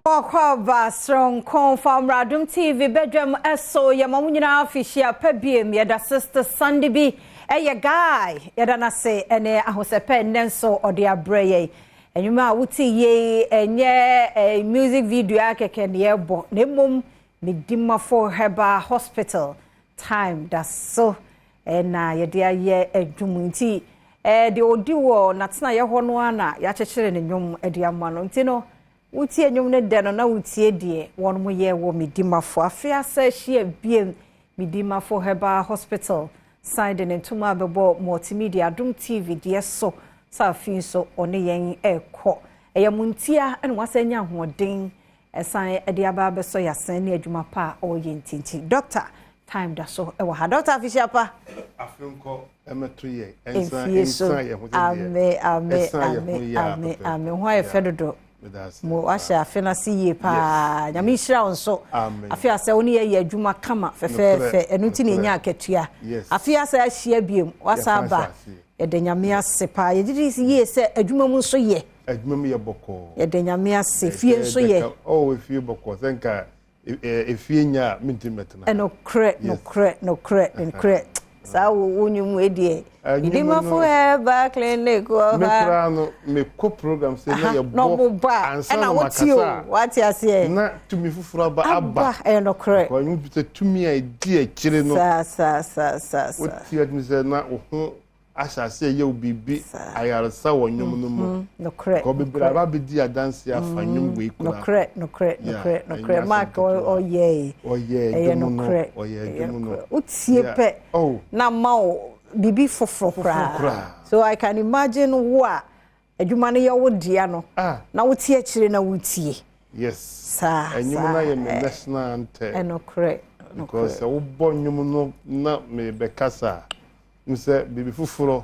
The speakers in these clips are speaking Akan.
Ɔkɔba soronko fa mmra Adom TV badwam so. Yɛma mo nyinaa afihyia pa biem. Yɛda Sister Sandy bi ɛyɛ guy. Yɛda n'ase ɛne ahosɛpɛ nnɛ nso ɔde abrɛ yɛn. Nnwuma a wote yie ɛnyɛ music video akɛkɛ ne yɛbɔ na mmom Medimafo Herbal Hospital time da so ɛna yɛde ayɛ adwuma, nti deɛ ɔdi wɔ n'atenaeɛ hɔ no ara na yɛakyekyere ne nnwom de ama no. Nti no wotie nnwom no dɛ no na wotie deɛ wɔn mo yɛ wɔ Medimafo. Afe asa ahyia biem, Medimafo Herbal Hospital san de ne ntoma abɛbɔ Multimedia Adom TV deɛ so sɛ afei nso ɔne yɛn ɛrekɔ. Ɛyɛ mo ntia ɛna wasan anya ahoɔden ɛsan de aba abɛsɔ yɛasen ne adwuma pa a ɔreyɛ. Ntinti doctor time da so ɛwɔ ha. Doctor, afihyia pa. Afe nkɔ ɛmɛto yɛ ɛnsa mfie so. Ɛnsa yɛ ho sɛ deɛ ame ame ɛsan yɛ ame ho yie a ame pɛpɛɛpɛ. Ame ho ayɛ fɛ dodo. Meda ase mo paa. Wahyɛ afe no ase yie paa. Nyame nhyira wo nso. Amen. Afe asɛ wo ne yɛyɛ adwuma kama fɛfɛɛfɛ, ɛno nti na ɛnya akatua. Afe asɛ ahyia biom wasa Yɛsan aba. hyɛ aseɛ. Yɛda Nyame ase paa. Yɛgye di yie sɛ adwuma mu nso yɛ. Adwuma mu yɛ bɔkɔɔ. Yɛda Nyame ase. Fie nso yɛ. Ɔwɔ efie bɔkɔɔ sɛ nka efie nya a mentimi mɛtena ha. Ɛnokorɛ. Nokorɛ, nokorɛ, nokorɛ. Saa wo nnwom wei deɛ Ɛnwom no- Medimafo Herbal Clinic wɔ me ha. koraa no, mekɔ program sɛ na na yɛbɔ ɔmo ba a ansa ɛna na wotie o makasa a, wate aseɛ. Na tumi foforɔ aba. Aba. Aba. Ɛyɛ nokorɛ. Kɔ nnwom bi sɛ tumi a ɛdi akyire no. Saa saa saa saa saa. Wotie atumi sɛ na wo ho ahyɛ ase ɛyɛ wo biribi. Ayaresa wɔ nnwom no mu. Kɔ bebree aba bɛdi adanse afa nnwom wei koraa. Nokorɛ, nokorɛ. Yeah, Nokorɛ, ɛnyɛ nokorɛ. asɛm Mark ketewa. Ɔyɛe. Ɔyɛ ɛyɛ adwom no. Nokorɛ. Ɔyɛ Ɛyɛ adwom no. nokorɛ. Wotie pɛ na ma wo biribi foforɔ koraa. Koraa. So I can imagine wo a adwuma no yɛ wo dea no na wote akyire na wotie. Saa. Ɛnwom saa no ayɛ me national anthem. Ɛnokorɛ. Because sɛ wobɔ nnwom no na mebɛkasa a, n sɛ biribi foforɔ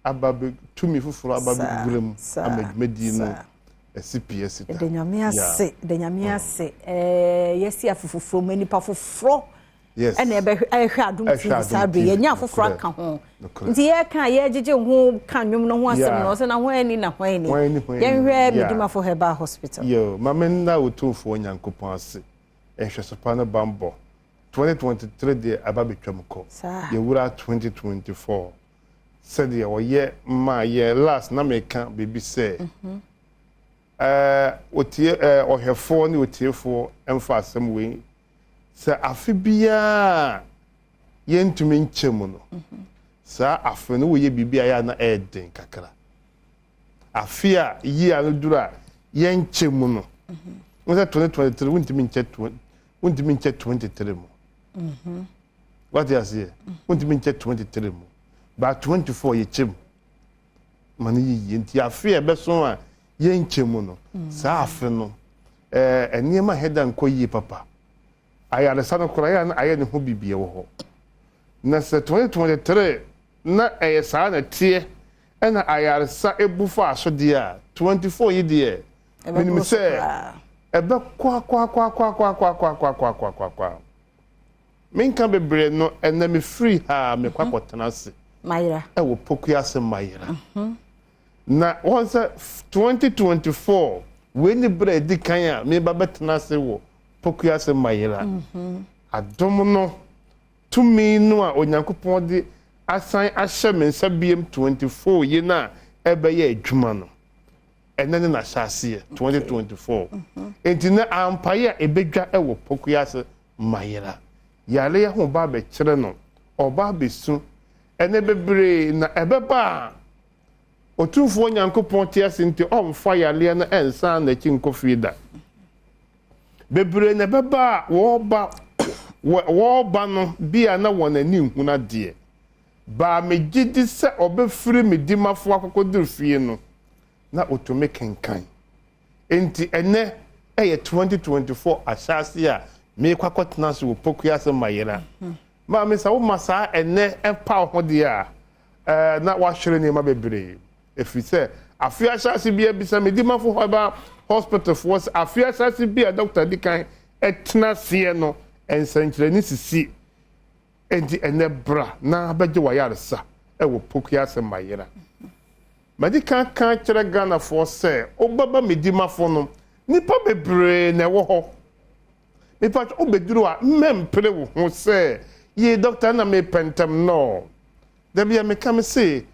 aba bɛ, tumi foforɔ aba bɛwura mu ama dwumadie no ɛsi pii asi ta. Yɛda Nyame ase, yɛda Nyame ase. Yɛsi afe foforɔ mu, nipa foforɔ ɛna ɛbɛhwɛ, ɛhwɛ Adom Ɛhwɛ TV saa Adom bere TV, yɛnya afoforɔ aka ho. Nti yɛka a yɛgyegye ho ka nnwom no ho asɛm no, ɔsɛ na ho ani na ho ani. Ho ani, ho ani. Yɛnhwɛ Medimafo Herbal Hospital. Yo, ma menna Otumfoɔ Nyankopɔn ase. Nhwɛsopa no bambɔ. 2023 deɛ aba bɛtwam kɔ. Yɛwura 2024. Sɛdeɛ ɔyɛ maa yɛ last na meka biribi sɛ otie ɔhwɛfoɔ ne otiefoɔ mfa asɛm wei sɛ afe biara yɛntumi nkyɛ mu no, saa afe no woyɛ biribi a ɛyɛ a na ɛyɛ den kakra. Afe a yie a no duru a yɛnkyɛ mu no, wo sɛ 2023 wontumi nkyɛ 23 mu. Wate aseɛ? Wontumi nkyɛ 23 mu, but 24 yɛkyɛ mu ma no yiyie. Nti afe a ɛbɛso a yɛnkyɛ mu no, saa afe no nneɛma hɛda nkɔ yie papa. Ayaresa no koraa yɛ a na ayɛ ne ho bibie wɔ hɔ. Na sɛ 2023 na ɛyɛ saa na teɛ ɛna ayaresa ebu fa so deɛ a, 24 yi deɛ menim Ɛbɛboro so sɛ koraa. Ɛbɛkɔ akɔ akɔ akɔ akɔ akɔ akɔ akɔ akɔ akɔ akɔ akɔ. Menka bebree no, ɛnɛ mefiri ha a mekɔ akɔtena ase Mayera. Ɛwɔ Pokuase Mayera. Na wɔn sɛ 2024 wei ne berɛ a ɛdi kan a meba bɛtena ase wɔ Pokuase Mayera. Adom no, tumi no a Onyankopɔn de asan ahyɛ me nsa biem 24 yi no a ɛbɛyɛ adwuma no, ɛnɛ ne n'ahyɛaseɛ 2024. Enti na ampaeɛ a ɛbɛdwa wɔ Pokuase Mayera. Yareɛ ho ba abɛkyerɛ no, ɔba abɛsu. Ɛnɛ bebree na ɛbɛba a Otumfoɔ Nyankopɔn te ase nti ɔmfa yareɛ no ɛnsan n'akyi nkɔ fie da. Bebree na ɛbɛba a wɔreba wɔreba no bi a na wɔn ani nhunu adeɛ. Baa megye di sɛ ɔbɛfiri me dimafo akɔkɔduru fie no na otumi kenkan. Enti ɛnɛ ɛyɛ 2024 ahyɛase a meekɔ akɔtena ase wɔ Pokuase Mayera. Maame, sɛ woma saa ɛnɛ ɛpa wo ho deɛ a, na wahwere nneɛma bebree. Ɛfiri sɛ afe ahyɛase bi abisa me dimafo herbal hospital foɔ sɛ afe ahyɛase bi a dɔkta di kan ɛtena aseɛ no, nsɛnkyerɛnne sisi. Enti ɛnɛ bra na bɛgye w'ayaresa ɛwɔ Pokuase Mayera. Madi kan ka kyerɛ Ghanafoɔ sɛ wobɛba me dimafo no. Nnipa bebree na ɛwɔ hɔ. Mepakyɛ wobɛduru a mmɛmpere wo ho sɛ yee dɔkta na mepɛ ntɛm no. Da bi a meka me se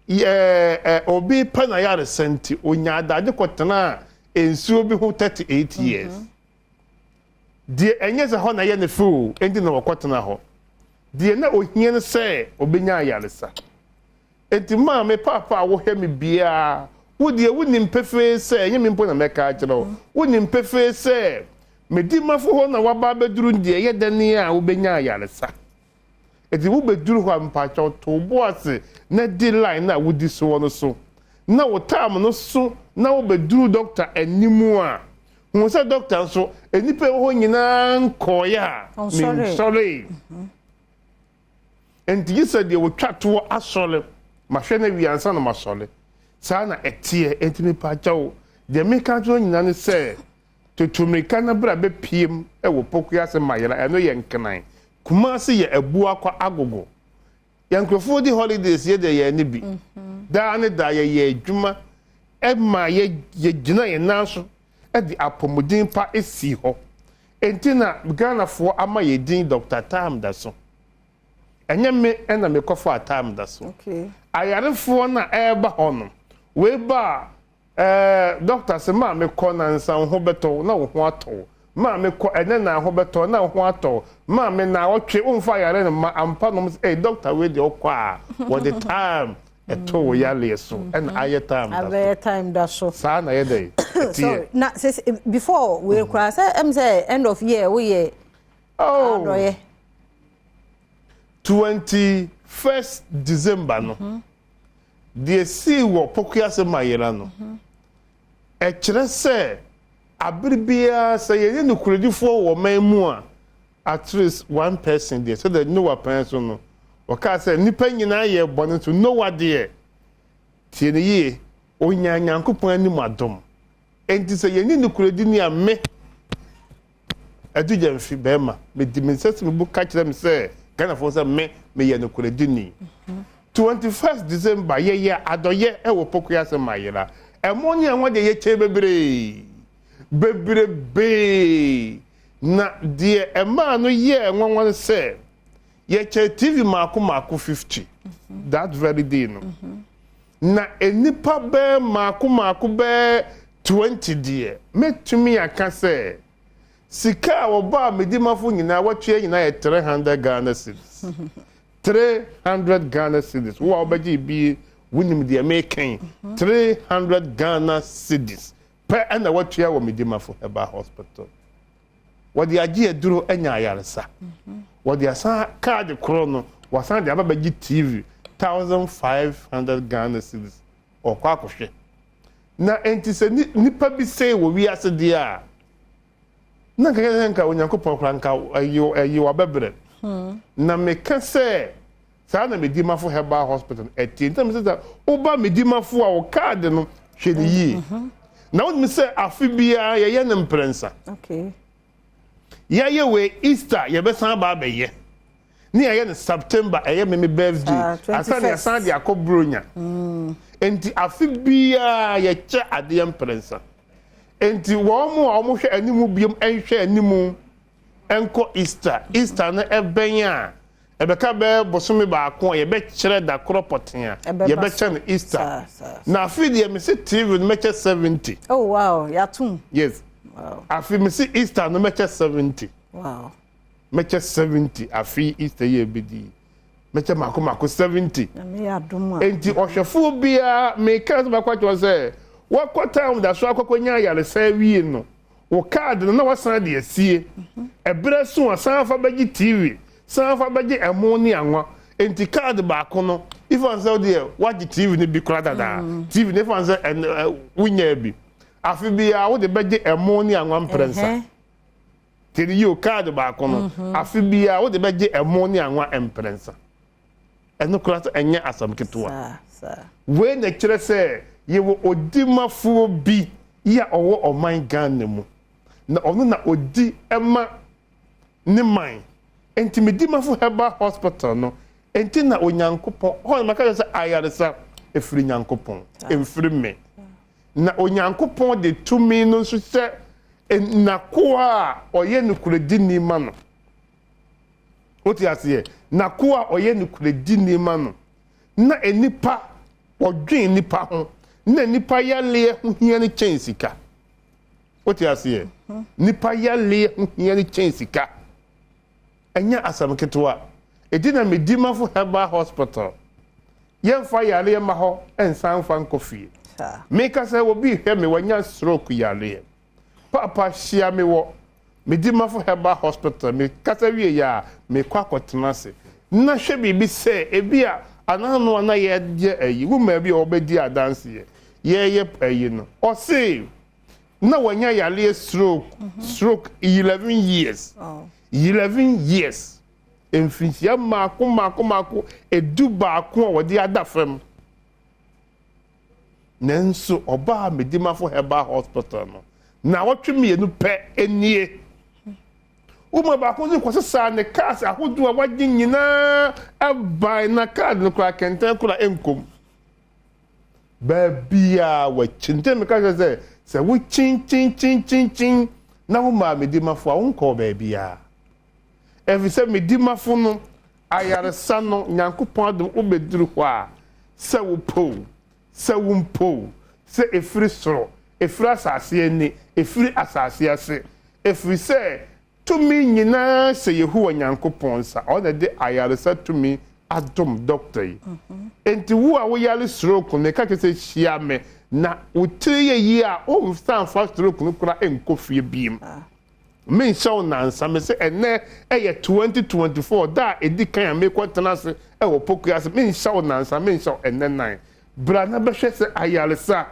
yɛ obi pɛ na yaresa nti onya adagye kɔtenaa nsuo bi ho 38 years. Deɛ ɛnyɛ sɛ hɔ na ɛyɛ ne fɛ o, enti na wɔkɔtena hɔ. Deɛ na ohia ne sɛ obenya ayaresa. Enti maame, paapa a wohwɛ me biara, wo deɛ wonim pefee sɛ, ɛnyɛ me mpo na mɛka akyerɛ wo, wonim pefee sɛ Medimafo hɔ na woaba abɛduru deɛ ɛyɛ dɛn a wobɛnya ayaresa. Enti wobɛduru hɔ a, mpakyɛw to wo bo ase na di line no a wodi soɔ no so. Na wo time no so na wobɛduru dɔkta anim a, hu sɛ dɔkta nso, nnipa a ɛwɔ hɔ nyinaa nkɔeɛ a, mensɔree. Enti gye sɛ deɛ wɔtwa toɔ asɔre, mahwɛ no awie ansa na masɔre. Saa na ɛteɛ. Enti mepakyɛw, deɛ meka akyerɛ wo nyinaa ne sɛ, Tutu mmirika na bra bɛpiem wɔ Pokuase Mayera, ɛno yɛ Nkran. Kumasi yɛ Abuakwa Agogo. Yɛn nkurɔfoɔ di holidays yɛ deɛ yɛn ani bi. Daa ne daa yɛyɛ adwuma ma yɛgyina yɛn nan so de apɔmuden pa sii hɔ. Enti na Ghanafoɔ ama yɛn din Doctor Tam Daso. Ɛnyɛ me na mekɔfaa Tam Daso. Ayarefoɔ no a ɛreba hɔ no, wei ba a, Ɛɛ doctor se maame kɔ nansa wo ho bɛtɔ wo na wo ho atɔ wo maame kɔ ɛnɛ na ho bɛtɔ wo na wo ho atɔ wo maame naawɔtwe wo nfa yare no mma ampa nom se ei doctor wei deɛ ɔkɔ a wɔde time ɛto wo yareɛ so ɛna ayɛ time da so Abɛyɛ time da so. saa na yɛ dɛn ɛteɛ. Sorry na sese before wei koraa sɛ ɛm sɛ end of year woyɛ Oh. adɔyɛ. 21st December no Deɛ esii wɔ Pokuase Mayera no, ɛkyerɛ sɛ abere biara sɛ yɛyɛ nokorɛdifoɔ wɔ ɔman mu a, at least one person deɛ, sɛdeɛ Noah pɛn so no, wɔkaa sɛ nnipa nyinaa yɛɛ bɔne nso Noah deɛ, tie no yie, ɔnyaa Nyankopɔn anim adom. Enti sɛ yɛnni nokorɛdi ni a, me, Adu Gyamfi, bɛɛma, medi me nsa si me bo ka kyerɛ me sɛ Ghanafoɔ sɛ me, meyɛ nokorɛdini. 21st December, yɛyɛ adɔyɛ wɔ Pokuase Mayera. Ɛmo ne ɛho deɛ yɛkyɛɛ bebree, bebrebee. Na deɛ ɛmaa no yɛɛ nwanwa ne sɛ, yɛkyɛɛ TV maako maako 50 that very day no. Na nnipa bɛɛ mmaako mmaako bɛɛ 20 deɛ, mɛtumi aka sɛ sika a wɔbaa Medimafo nyinaa wɔatua nyinaa yɛ 300 Ghana cedis. 300 Ghana cedis. Wo a wobɛgye bi wonim deɛ meka yi. 300 Ghana cedis pɛ ɛna wɔatua wɔ Medimafo Herbal Hospital. Wɔde agye aduro anya ayaresa. Wɔde asan kaade korɔ no, wɔasan de aba bɛgye TV 1500 Ghana cedis. Ɔkɔ akɔhwɛ. Na enti sɛ nipa bi sei wɔ wiase deɛ a, na nka yɛ nka Onyankopɔn koraa nka ɛyi wabɛbrɛ. Na meka sɛ saa na Medimafo Herbal Hospital no ɛteɛ. Nti na mesɛ sɛ woba Medimafo a wo kaade no hwɛ no yie. Na wonim sɛ afe biara yɛyɛ no mprɛnsa. Yɛayɛ wei Easter yɛbɛsan aba abɛyɛ. Ne yɛayɛ no September ɛyɛ me me birthday. Ansa na yɛasan de akɔ Buronya. Nti afe biara yɛkyɛ adeɛ mprɛnsa. Nti wɔn a wɔhwɛ anim biom nhwɛ anim nkɔ Easter. Easter no ɛbɛn a, ɛbɛka bɛyɛ bosome baako a yɛbɛkyerɛ da korɔ pɔtee a yɛbɛkyɛ no Easter. Na afe deɛ mese TV no mɛkyɛ 70. Oh wow, yɛatom. Yes. Wow. Afe mese Easter no mɛkyɛ 70. Wow. Mɛkyɛ 70 afe Easter yi a ɛbɛdi yi. Mɛkyɛ mako mako 70. Nyame yɛ adom a. Enti ɔhwɛfoɔ biara meka sɛ makɔ akyerɛ sɛ wakɔ town da so akɔkɔnya ayaresa awie no Wo card no na wasan de asie. Ɛberɛ so a, san fa bɛgye TV, san fa bɛgye ɛmo ne anwa. Enti card baako no, if an sɛ wodeɛ woagye TV no bi koraa dadaa, TV no if an sɛ ɛn wonyaa bi. Afe biara wode bɛgye ɛmo ne anwa mprɛnsa. Tie no yie o, card baako no, afe biara wode bɛgye ɛmo ne anwa mprɛnsa. Ɛno koraa sɛ ɛnyɛ asɛm ketewa. Wei na ɛkyerɛ sɛ yɛwɔ odimafoɔ bi yi a ɔwɔ ɔman Ghana mu. Na ɔno na ɔdi ma ne man. Enti Medimafo Herbal Hospital no, enti na Onyankopɔn, hɔ na maka kyerɛ sɛ ayaresa ɛfiri Nyankopɔn, ɛmfiri me. Na Onyankopɔn de tumi no nso hyɛ N'akoa a ɔyɛ nokorɛdini ma no. Wote aseɛ? N'akoa a ɔyɛ nokorɛdini ma no. Na nnipa, ɔdwen nnipa ho. Na nnipa yareɛ ho hia no kyɛn sika. Wote aseɛ? Nnipa yareɛ ho hia no kyɛn sika. Ɛnyɛ asɛm ketewa. Enti na Medimafo Herbal Hospital, yɛmfa yareɛ mma hɔ nsan mfa nkɔ fie. Meka sɛ obi rehwɛ me, wanya stroke yareɛ. Paapa hyia me wɔ Medimafo Herbal Hospital, mekasa wieeɛ a, mekɔ akɔtena ase. Na hwɛ biribi sɛ ebia anano a na yɛreyɛ ayi, woman bi a ɔbɛdi adanseɛ, yɛreyɛ ayi no, ɔse, na wanya yareɛ stroke stroke 11 years 11 years mfinhyia mmaako mmaako mmaako 11 a wɔde ada fam nanso ɔbaa Medimafo Herbal Hospital no na wɔtwe mmienu pɛ nie woma baako nso kɔsesaa ne cars ahodoɔ a wagye nyinaa ɛbae na card no koraa kɛntɛn koraa ɛnkom Baabiara wɔakyin. Nti na meka kyerɛ sɛ, sɛ wokyinkyinkyinkyinkyin na womaa me dimafo a, wonkɔɔ baabiara. Ɛfiri sɛ me dimafo no, ayaresa no, Nyankopɔn adom, wobɛduru hɔ a, sɛ wopɛ o, sɛ wompɛ o, sɛ ɛfiri soro, ɛfiri asase ani, ɛfiri asase ase, ɛfiri sɛ Tumi nyinaa hyɛ Yehowa Nyankopɔn nsa. Ɔno na ɛde ayaresa tumi adom dɔkta yi. Enti wo a woyare stroke no, meka kyerɛ sɛ hyia me na wo tiri yɛ yie a, wonsan mfa stroke no koraa nkɔ fie biem. Menhyɛ wo nnansa. Mese ɛnnɛ yɛ 2024, da a ɛdi kan a merekɔtena ase wɔ Pokuase ase. Menhyɛ wo nnansa, menhyɛ wo ɛnnɛ nan. Bra na bɛhwɛ sɛ ayaresa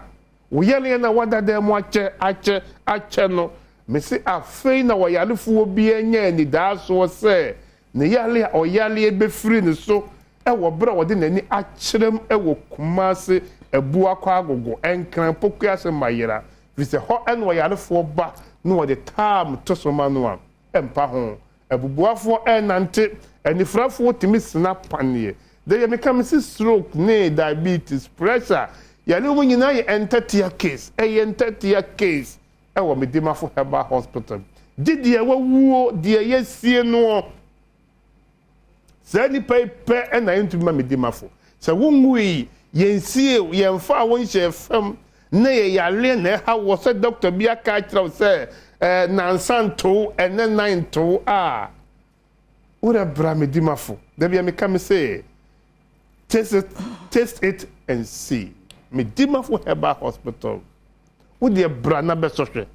Wo yareɛ no a woada dan mu akyɛ, akyɛ, akyɛ no, mese afei na ɔyarefoɔ biara anya anidaasoɔ sɛ ne yareɛ a ɔyareɛ bɛfiri ne so wɔ berɛ a ɔde n'ani akyerɛm wɔ Kumase, Abuakwa Agogo, Nkran, Pokuase, Mayera, firi sɛ hɔ na ɔyarefoɔ ba na wɔde taam to so ma no a, ɛmpa ho. Abubuafoɔ ɛrenante, anifirafoɔ tumi sena paneɛ. Da yɛ meka mese stroke ne diabetes, pressure, yareɛ mu nyinaa yɛ ntatia case, ɛyɛ ntatia case ɛwɔ Medimafo Herbal Hospital. Gye deɛ wawuo, deɛ yɛasie noɔ. Saa nnipa yi pɛ na ɛntumi ma Medimafo. Sɛ wonwui, yɛnsiee wo, yɛmfaa wo nhyɛɛ fam, na yɛ yareɛ na ɛha woɔ sɛ dɔkta bi aka akyerɛ wo sɛ eh, nansa ntow, ɛnɛ nan ntow a, worɛ bra Medimafo. Da bia meka me se, taste it, taste it and see. Medimafo Herbal Hospital. Wo deɛ bra na bɛsɔ hwɛ.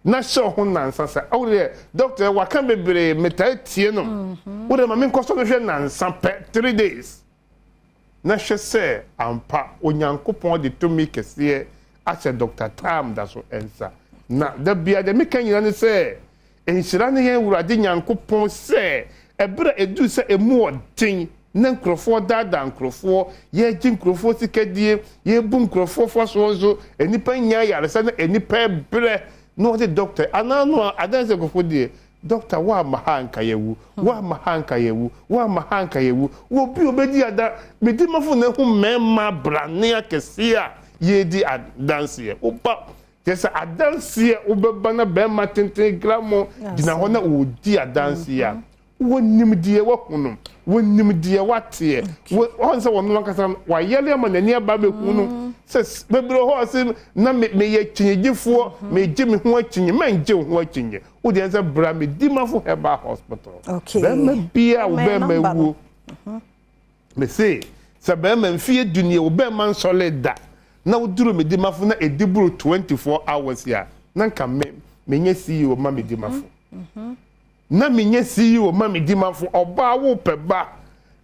na hyɛ wo ho nnansa sɛ wo deɛ doctor waka bebree metaa tie no mhm. wo deɛ ma menkɔsɔ no hwɛ nnansa pɛ 3 days na hwɛ sɛ ampa Onyankopɔn de tumi kɛseɛ ahyɛ Dr. Tam da so nsa. Na da bia deɛ meka nyina ne sɛ nhyira ne yɛn Awurade Nyankopɔn sɛ ɛberɛ a ɛduru sɛ ɛmu ɔden na nkurɔfoɔ daadaa nkurɔfoɔ, yɛgye nkurɔfoɔ sikadie, yɛbu nkurɔfoɔ fa soɔ nso, nnipa nya ayaresa na nnipa brɛ na wɔde dɔkta anaa no a adanse nkurɔfoɔ deɛ dɔkta woamma ha anka yɛwu, woamma ha anka yɛwu, woamma ha anka yɛwu. Obi a obɛdi ada medimafo na ehu mmarima brane akɛseɛ a yɛredi adanseɛ. Woba kyerɛ sɛ adanseɛ wobɛba na bɛrima tenten gramo gyina hɔ na ɔredi adanseɛ a wɔnim deɛ wahu no, wɔnim deɛ wateɛ. Wɔn sɛ wɔn ankasa no wayɛre ama n'ani aba abɛhu no sɛ bebree hɔ ɔse na meyɛ kyinnyegyefoɔ, megye me ho akyinye. Mɛngye wo ho akyinye. Wo deɛ sɛ bra Medimafo Herbal Hospital. Bɛrima biara wo bɛrima wuo, mese sɛ bɛrima mfie du nie wo bɛrima nsɔle da na woduru Medimafo na ɛdi boro 24 hours a, na nka me menyɛ CEO ma Medimafo. Na menyɛ CEO ma Medimafo. Ɔbaa wo pɛ ba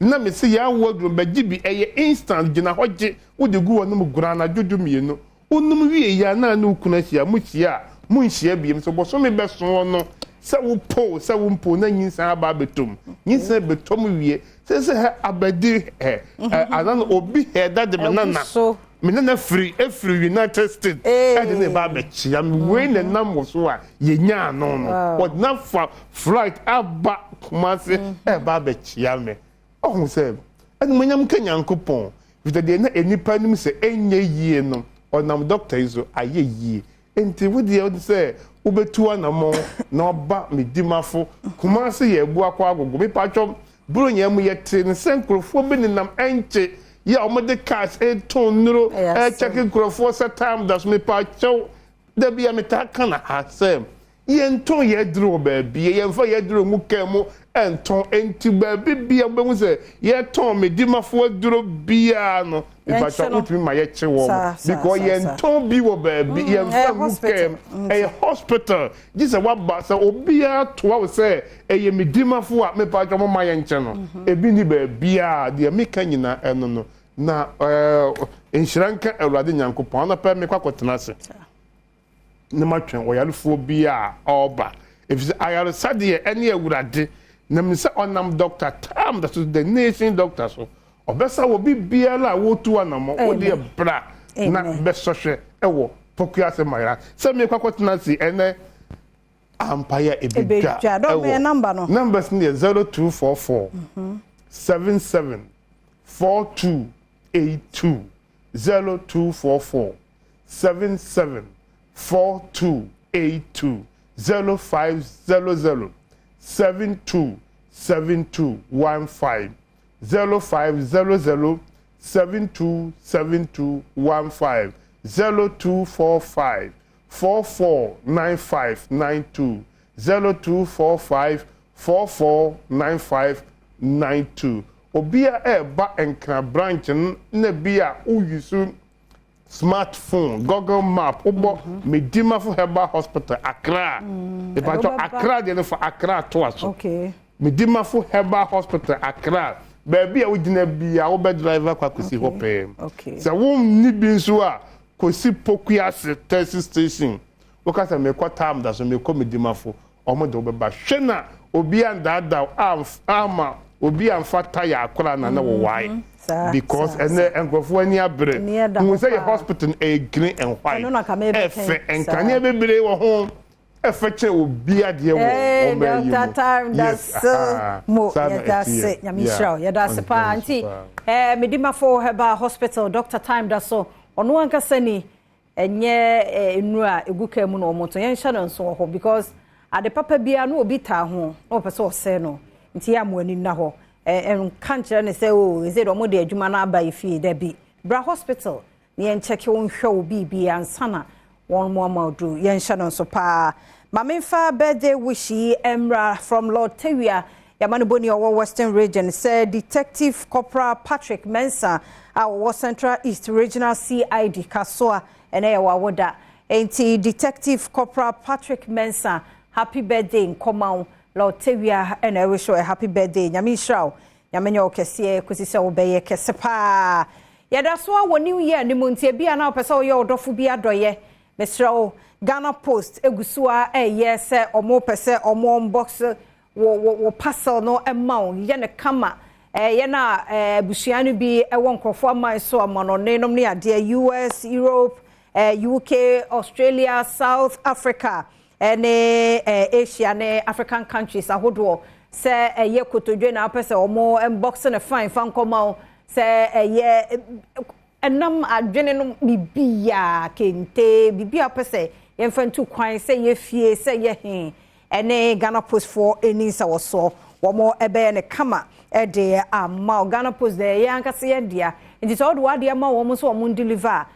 na mese yɛ awo aduro bɛgye bi, ɛyɛ instant, gyina hɔ gye wode gu w'anom gora anadwo 12 wonom wie yɛ a na ne wo kunu ahyia mo hyia a monhyia biem sɛ bosome bɛsoɔ no sɛ wo po sɛ wo mpo na nyinsɛn aba abɛtɔm nyinsɛn bɛtɔm wie sɛ sɛ hɛ abɛdi hɛ ana no obi hɛ da de me nana me nana firi efiri United States ɛde ne ba abɛkyia me wei na nam wɔ so a yɛnya ano no ɔde na fa flight aba Kumase ɛba abɛkyia me. Ɔho sɛ ɛnumonyam ka Nyankopɔn fita deɛ na nnipa anim sɛ ɛnyɛ yie no. Ɔnam dɔkta yi so ayɛ yie. Enti wo deɛ wode sɛ wobɛtu anamɔn na waba me dimafo Kumasi yɛ Abuakwa Agogo. Mepatwɔ Buronya mu yɛtee no sɛ nkurɔfoɔ bi nenam ɛnkye yɛ a wɔde cars retɔn nnuro rekyɛke nkurɔfoɔ sɛ time da so. Mepakyɛw da bi a metaa ka no ha sɛ Yɛntɔn yɛn aduro wɔ baabi, yɛmfa yɛn aduro ngu kaa mu ntɔn. Enti baabi biara wobɛhu sɛ yɛtɔn Medimafo aduro biara no, mepakyɛw wotumi ma yɛkye wɔn because yɛntɔn bi wɔ baabi, yɛmfa ngu kaa mu. Ɛyɛ hospital, gye sɛ woaba. Sɛ obiara toa wo sɛ ɛyɛ Medimafo a, mepakyɛw momma yɛnkyɛ no. Ebi nni baabiara. Deɛ meka nyinaa ɛno no. Na nhyira nka Awurade Nyankopɔn. Anɔpa yi mekɔ akɔtena ase. Na matwɛn ɔyarefoɔ bi a ɔreba, ɛfiri sɛ ayaresa deɛ ɛne Awurade, na menim sɛ ɔnam Dɔkta Tam da so, the nation doctor so, ɔbɛsa wɔ biribiara a wotu anammɔn, wo deɛ bra na bɛsɔ hwɛ wɔ Pokuase Mayera. Sɛ mekɔ akɔtena ase ɛnɛ ampaeɛ a ɛbɛdwa ɛwɔ numbers no yɛ 0244 77 4282 0244 77 4282 0500 72 72 15 0500 72 72 15 0245 44 95 92 0245 44 95 92 Obi a ɛreba Nkran branch no na bi a wo use smart phone, Google map, wobɔ Medimafo Herbal Hospital, Accra. Mepakyɛw, Accra deɛ no fa Accra toa so. Medimafo Herbal Hospital, Accra. Baabi a wogyina biara wobɛ drive akɔ akɔsi hɔ pɛɛ. Sɛ wonni bi nso a, kɔsi Pokuase taxi station. Woka sɛ mekɔ Tam da so, mekɔ Medimafo. Wɔn de wo bɛba. Hwɛ na obi andaadaa wo amma obi amfa tire akora na na wɔwae. Because ɛnɛ nkurɔfoɔ ani abere. Hu sɛ yɛ hospital no ɛyɛ green and white. Ɛfɛ, nkanea bebree wɔ ho. Ɛfɛ kyɛn obi adeɛ wɔ wɔn ayi mu. Doctor Time da so mo yɛda ase. Nyame nhyira wo. Yɛda ase paa. Nti Medimafo Herbal Hospital Doctor Time da so. Ɔno ankasa ni. Ɛnyɛ nnuru a ɛgu kaa mu na wɔtɔn. Yɛnhyɛ no nso wɔ hɔ because ade papa biara na obi taa ho na ɔpɛ sɛ ɔsɛe no. Nti yɛ a mo ani nna hɔ. Nka nkyerɛ no sɛ oh ɛsɛ deɛ wɔde adwuma no aba yɛ fie. Dabi. Bra hospital na yɛnkyɛke wo nhwɛ wo biribi ansa na wɔn mo ama aduru. Yɛnhyɛ no nso paa. Ma memfa birthday wish yi mmra from Lord Tawia Y'amanebɔni a ɔwɔ Western Region sɛ Detective Corporal Patrick Mensah a ɔwɔ Central East Regional CID Kasoa ɛnɛ yɛ w'awoda. Enti Detective Corporal Patrick Mensah happy birthday nkɔma wo. Lord Tawia ɛna ɛwish wo a happy birthday. Nyame nhyira wo. Nyame nyɛ wo kɛseɛ kɔsi sɛ wobɛyɛ kɛse paa. Yɛda so ara wɔ New Year no mu nti ebia na wopɛ sɛ woyɛ wo dɔfo bi adɔyɛ. Mesrɛ wo, Ghana Post gu so ara ɛreyɛ sɛ wɔpɛ sɛ wɔn unbox Wo wo wo parcel no ma wo, yɛ no kama. Eh, yɛn a eh, abusua no bi wɔ nkurɔfoɔ aman so, amanɔne nom ne adeɛ, US, Europe, eh, UK, Australia, South Africa, ne eh, Asia ne African countries ahodoɔ. Sɛ ɛyɛ kotodwe na wopɛ sɛ wɔn unbox no fine fa nkɔma wo, sɛ ɛyɛ ɛnam adwene no biribiara, kente, biribiara wopɛ sɛ yɛmfa ntu kwan, sɛ yɛ fie, sɛ yɛ he, Ɛne Ghana Post foɔ ɛni nsawɔsoɔ. Wɔn ɛbɛyɛ no kama ɛde ama wo. Ghana Post deɛ ɛyɛ ankasa yɛn dea. Nti sɛ wode w'adeɛ ma wɔn sɛ wɔn deliver a,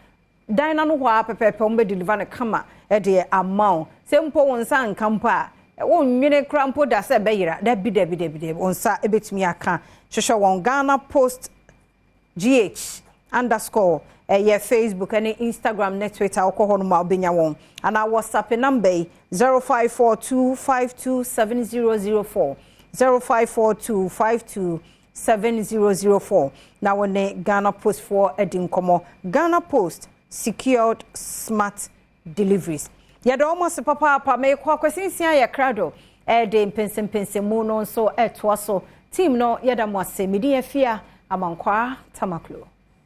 dan no ano hɔ ara pɛpɛɛpɛ wɔn bɛ deliver no kama ɛde ama wo. Sɛ mpo wo nsa anka mpo a, wonnwene koraa mpo da sɛ ɛbɛyera. Dabi dabi dabi dabi, wo nsa ɛbɛtumi aka. Hwehwɛ wɔn Ghana Post. GH underscore ɛyɛ Facebook ɛne Instagram ne Twitter wokɔ hɔ nom a wobɛnya wɔn anaa WhatsApp number yi 0542527004 0542527004 na wo ne Ghana Post foɔ adi nkɔmmɔ. Ghana Post secured smart deliveries. Yɛda wɔn ase papaapa. Merekɔ Akwasi Nsia yɛ krado de mpɛnsɛmpɛnsɛmu no nso retoa so. Team no yɛda mo ase. Me din Afia Amankwaa Tamaklo.